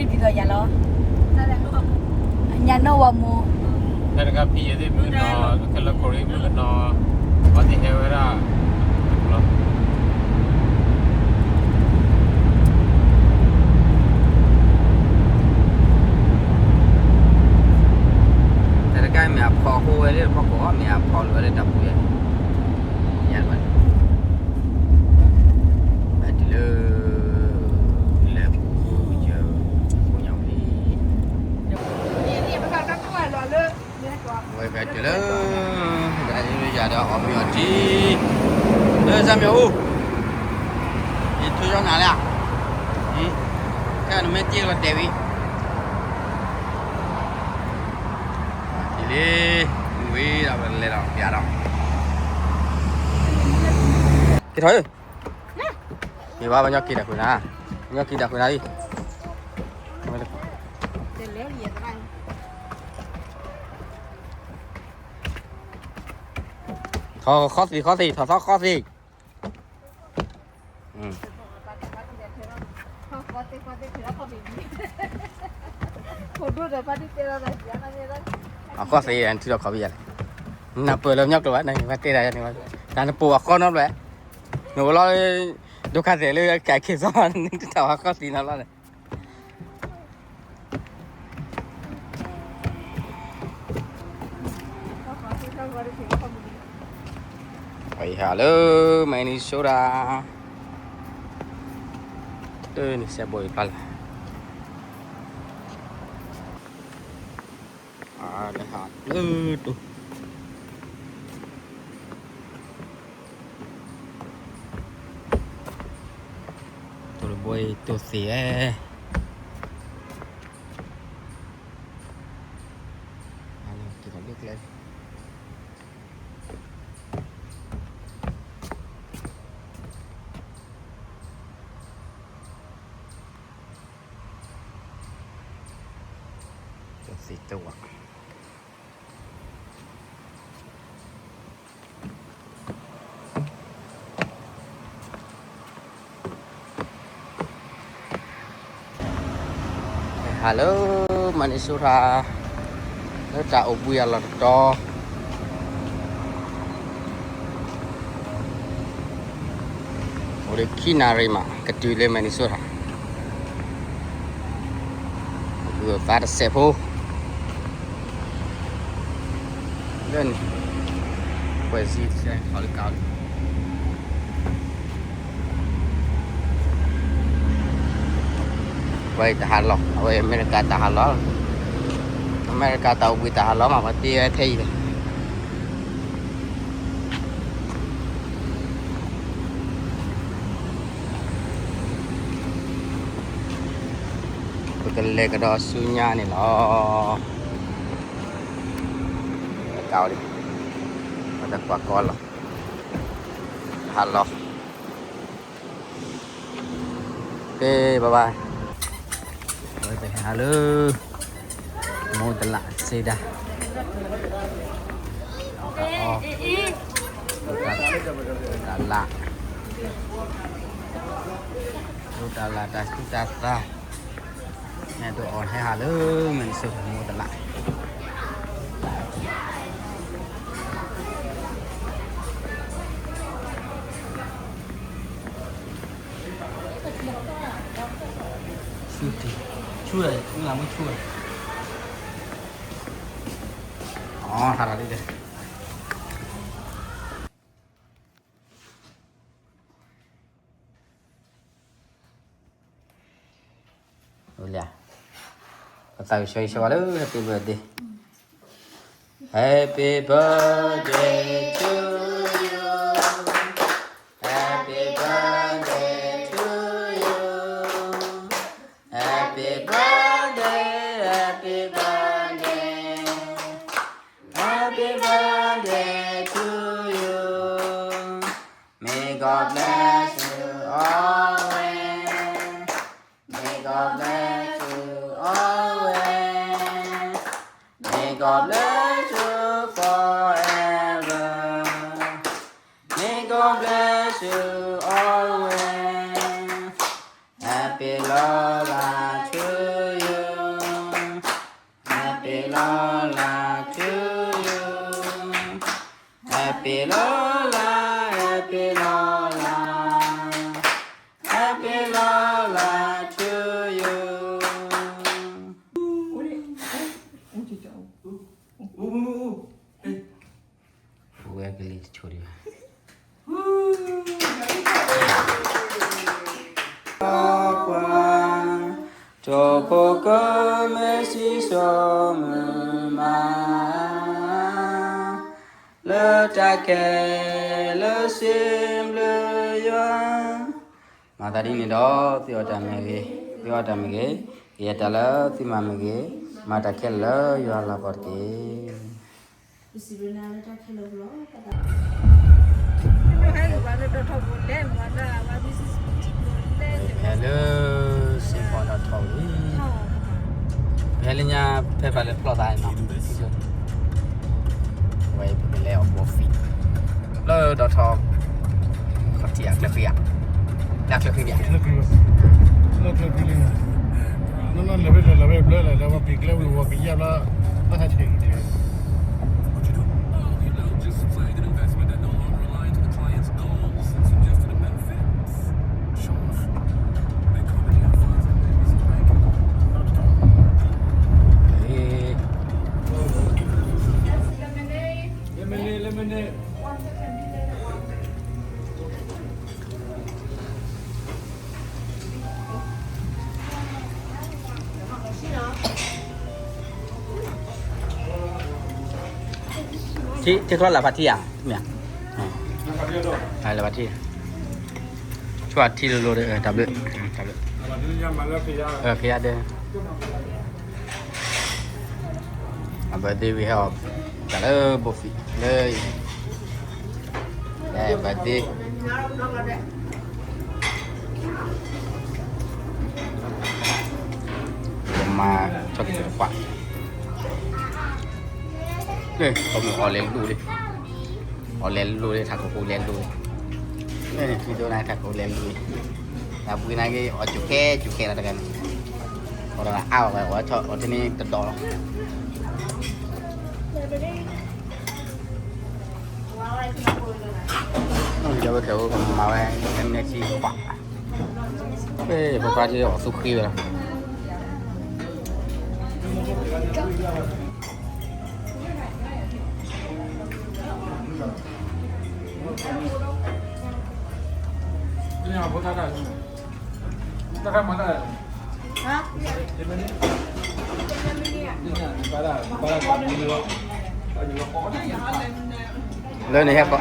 ဒ်သိးယၤလီၤ, ညၣ်နီၣ်ဝါမူ, တၢ်တခါဖံးယဲၢ်သ့ၣ်မုၢ်ကနီၤ, ခဲလၢာ်ခိၣ်ရံၣ်မုၢ်ကနီၤ, ပှၤသ့ၣ်ဟဲဝဲဒၣ်လီၤ. တၢ်တခါမ့ၢ်အဖီဟိဝဲလၢဖီခိၣ်အီၤ မ့ၢ်အဖီလိာ်ဝဲလၢတၢ်ပူၤယဲၢ်န့ၣ်, ယဲၢ်ဘၣ်, ဘၣ်တုၤလၢ လဲၤပူၤယဲၢ်, ပူၤညါဝံၤလံ, ဝဲဘၣ်တုၤလၢ တၢ်အံၤလၢယၤဒီးအီၣ်မ့ၤအီၣ်ထံ လၢစၢ်မ့ၢ်အိၣ်, ယထူယီနၤလၢ, ခဲနမ့ၢ်တ့ၢ်လီၤတဲာ်ဝံၤ, လံ, မုၢ်ဝံၤဒီးပလဲၤဒီးပျးဒီး, က့ၤထီၣ်ဧၢ, မ့ၢ်ဘၣ်ပညီက့ၤတၢ်ဃုာ်နၤ, ပညီက့ၤတၢ်ဃုာ်နၤလံ, ထီၣ်ခီသ့ၣ်ခီသ့ၣ် ထီၣ်သီခီသ့ၣ်, အဃီသ့ၣ် နထံၣ်ဒီးခီဘံၣ်, အဃီသ့ၣ်ထံၣ်ဒီးခီဘံၣ်ယၤလဲၣ်, နပၢၢ်လၢပညီကျိာ်ဘၣ်န့ၣ် ဘၣ်တဲဒၣ်န့ၣ်, တၢ်နပိာ်အဃီနီတဘျီ, နဝဲလီၤ, ဒိခါသဲးလၢကဲခ့စီ နတၢ်ဝဲဃီသ့ၣ်နီၤလီၤန့ၣ် ပှၤဟးလၢ Minnesota, တၢ်န့ၣ်စဲးဘိအံၤဖျါလဲၣ်, လၢဟးလၢတိၢ် တိၢ်တဘိအံၤတိၢ်သ့ၣ်ဧါ, က့ၤလီၤလၢကျဲ တိၢ်သ့ၣ်တိၢ်ဝါ ဟးလၢ Minnesota လၢတၢ်အိၣ်ဘှံးအလီၢ်တတီၤ, အိၣ်ဒီးခံနၣ်ရံၣ်မး ကတုၤလၢ Minnesota, ဂုာ်သးတစဲးဖိ လၢန့ၣ်, ပှဲၤစံစဲး ခီလၢကါလံ, ပှၤအံၤတၢ်ဟးလီၢ်, အဝဲအမဲရကၤတၢ်ဟးလီၢ်, အမဲရကၤတၢ်အိၣ်ဘှံးတၢ်ဟးလီၢ်မး ပှၤတ့ဝဲထဲအံၤလီၤ. ပကလဲၤကဒီးဆူညါန့ၣ်လီၤ. ကါလံ, ပတကွၢ်ကီလီၤ, ဟးလီၤ, ကဲ bye bye, ပဟဲဟးလၢ မိၢ်တလးစ့ဒၣ်, တၢ်လၢ်, တၢ်လၢ်တၢ်ဆူးတၢ်သး, နဲဒိးအီၤဟဲဟးလၢ Minnesota မိၢ်တလး. ဆူၣ်တံၢ်, ဆူၣ်, မုၢ်လၢ်မုၢ်ဆူၣ်, အီ ဟးလီၤဒ်လဲၣ်. လၢ, ပသးကဆှီဆှီလၢ Happy birthday, Happy birthday to you, Happy birthday to you, Happy birthday, Happy birthday, Happy birthday to you. May God bless you always. May God bless you always. May God bless you forever. May God bless you always. Happy Lord's Day to you. ဖိကမ့ၢ်စံးစိၤမုၢ်မး လၢတၢ်ခဲလၢာ် စံးဘျုးယွၤ. မၤသးဒ်န့ၣ်ဒီး သုအီၣ်တၢ်မ့ၢ်ဂ့ၤ, သုအီၣ်တၢ်မ့ၢ်ဂ့ၤ, ကယဲၢ်တၢ်လၢသုမၤမ့ၢ်ဂ့ၤ, မၤတၢ်ခဲလၢာ်လၢယွၤလၤကပီၤတက့ၢ်. ဖဲလၢ စ့ၢ်ကီးဒီးထီၣ်ဝံၤ ဖဲလၢညါ ဖဲပှၤလဲၤဖျီၣ်သးနီၤ ဝဲပကလဲၤအီၣ် coffee လၢဒီးထီၣ် ခီၣ်ထံးအကျဲဖံးဧါ, လၢကျဲဖံးဧါ, လၢကျဲဖံးလံနီၤ, လၢလၢလဲၤဝဲလဲၤလၢဝဲဘျၢလၢ လၢဝဲပံၤကျဲဝံၤဝီၤကယၢ်ဘျီ ဘၣ်ဟဲဆံးကျဲ ထံချီလၢဖးထံဧါ, မ့ၢ်ဧါ, လၢဖးထံ, ဆိထံလိၤလိၤဒီး တၢ်ဘျုး, တၢ်ဘျုး, ဖဲယါဒဲး အဘၢၣ်သ့ဝံၤဟဲအီၣ် တၢ်လၢဘိၣ်ဖံးလၢ အဲ ဘၢၣ်သ့ မၤထီၣ်က့ၤတပှၢ်, လၢ ကမ့ၢ်အီၣ်လဲၤလိၤလံ, အီၣ်လဲၤလိၤလံ ထးခိၣ်လဲၤလိၤလံ, လၢန့ၣ် ထံဒိၣ်န့ၣ် ထးခိၣ်လဲၤလိၤလံ, တၢ်ဘှံးန့ၣ်က့ၤ အီၣ်စူၤခဲစူၤခဲလီၤတဂၤန့ၣ်,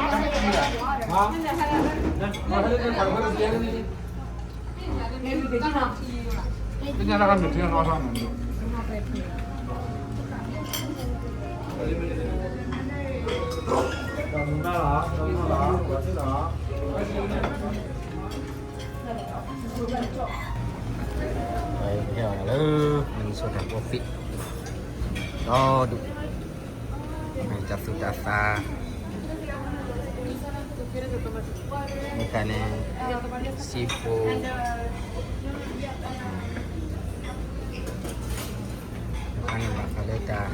အီၣ်တဂၤအါဝဲ အီၣ်ထီၣ်အီၣ်ထီၣ်န့ၣ်တဒီးလီၤ. ဒီးဝဲခဲအိၣ်ကမၤဝဲ နမ့ၢ်ထံခွး, ပပှၤထံအီၣ်သူဃ့ဝဲလီၤ. လၢန့ၣ်ဟဲကီး လၢ Minnesota coffee ဒီဒူၣ် တၢ်သူၣ်တၢ်သး မ့ၢ်ခါန့ၣ် seafood အခါန့ၣ်ဘၣ်ဃးလၢတၢ်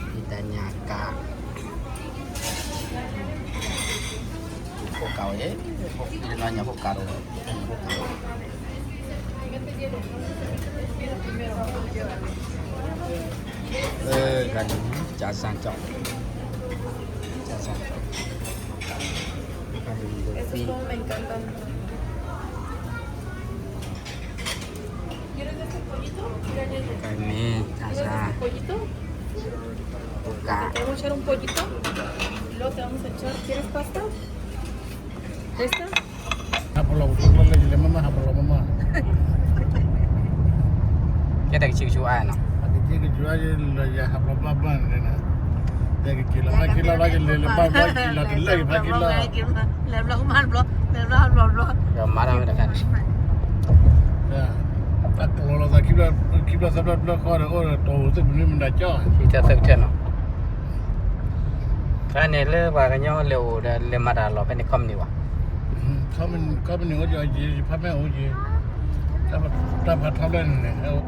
ဖံးတၢ်ညၣ်ကး ဖိကးဝဲ ဖိကးလၢညၣ်ဖိကးဒီး ဖိကး လၢဂၤန့ၣ် ကၠၣ်စၣ်ကၠီၣ် ကၠၣ်စၣ်ကၠီၣ် ဂၤန့ၣ် ဂၤန့ၣ် ကၠၣ်စၣ် ဖိကး Te vamos a echar un pollito y luego te vamos a echar, ¿quieres pasta? ¿Esta? ဟးဖီလီၤပူၤကျိလၢယလဲၤမးမး ဟးဖီလီၤမးမး ကဲတၢ်ကဆူကဆူအါနီၤ အကက့ကဆူအါယလၢယဟးဖီလီၤဘျီဘျီန့ၣ် ယကက့ၤလီၤဖးခံလီၤဘျီ ယလဲၤလၢဘၣ်ဘျီ ယလီၤတလၢယဖးခံလီၤ လဲၤဘျီကမၣ်ဘျီ လဲၤဘျီကမၣ်ဘျီ မၤတၢ်ဝဲတခါန့ၣ် တၢ်ကျီၤလီၤသး ခံဘျီသၢဘျီဘျီဃီဒီး အိၣ်ဒီးတီၢ်ဟူးသ့ၣ်ပနွံမတၤကၠီ ခံထၢသၢကထၢနီၤ ဖဲန့ၣ်လၢပှၤကညီလဲၤအိၣ်ဒီး လဲၤမၤတၢ်လီၢ်ဖဲန့ၣ် company ဝဲ company အိၣ်ယ ယ ယ apartment အိၣ်ယ တၢ်ဖးထီဖျၢၣ်န့ၣ်န့ၣ်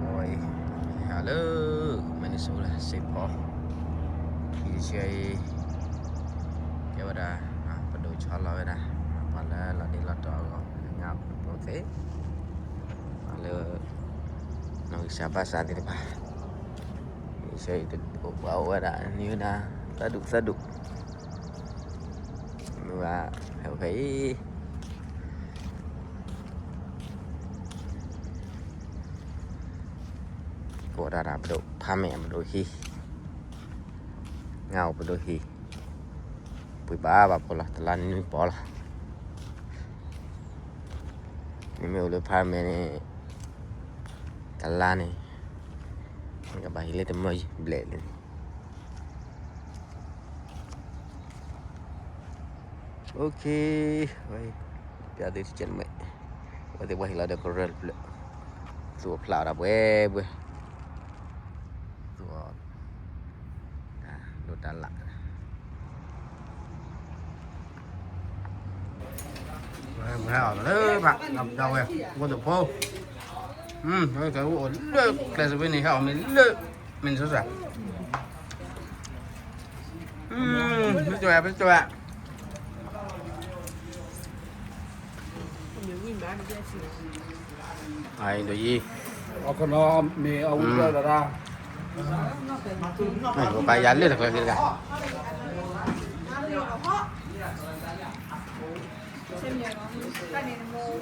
အဝဲအံၤ ဟးလၢ Minnesota Saint Paul ယဆၢအံၤ ကဲဝဲဒၣ် ပဒိၣ်ဆီလီၤဝဲဒၣ် ပှၤလၢလီၤဒ့လီၤတီၢ်အဂီၢ် ငါပူၤသ့ၣ် ပှၤလၢ နီၢ်ကစၢ်ဘၣ်စၢ်သ့ၣ်တဖၣ် ယဆၢအံၤတအိၣ်ဘၣ်အိၣ်ဝဲဒၣ်န့ၣ်ဝဲဒၣ် သၢဒူၣ်သၢဒူၣ် မ့ၢ်ဝဲ ဟဲဖဲအံၤ လၢ အိၣ်ဒၣ်ပဒိၣ်ဖးမဲာ်ပဒိၣ်ဟံၣ်, ငါအိၣ်ပဒိၣ်ဟံၣ်, ပှ့ၤဘၣ်ဘၣ်ဖိလီၤ တလါန့ၣ်နွံပီၢ်လီၤ. နမ့ၢ်အိၣ်လၢဖးမဲာ်န့ၣ် တလါန့ၣ် နကဘၣ်ဟံးလၢတမၢယံၤဘျဲၣ်လံန့ၣ် OK, ပျးသုတကဲးမဲာ်, အဝဲသ့ၣ်ပှၤဟ့ၣ်လီၤဒီးကရၢၢ်တဖျၢၣ်, သူၣ်အဖျးအီၤဒၣ်ဘှဲဘှဲ, သူၣ်အီၤ, ဒိးတၢ်လၣ်, ဝဲအီၤလၢဘၣ် ဝဲ, ဝဲတဖိ, အိၣ်လၢကျဲစဝ့န့ၣ် ဟဲအီၤမ့ၢ်လၢ Minnesota, မ့ၢ်ကဝဲ မ့ၢ်ကဝဲ, အဒိးယံၤ, အခီနီမ့ၢ်အဝံၣ်ဒီးဒၣ်, ပယၤလၢတကျဲက့ၤတဂၤ, ဆဲမံယၤနီၤ, တၢ်န့ၣ်နမိၢ်,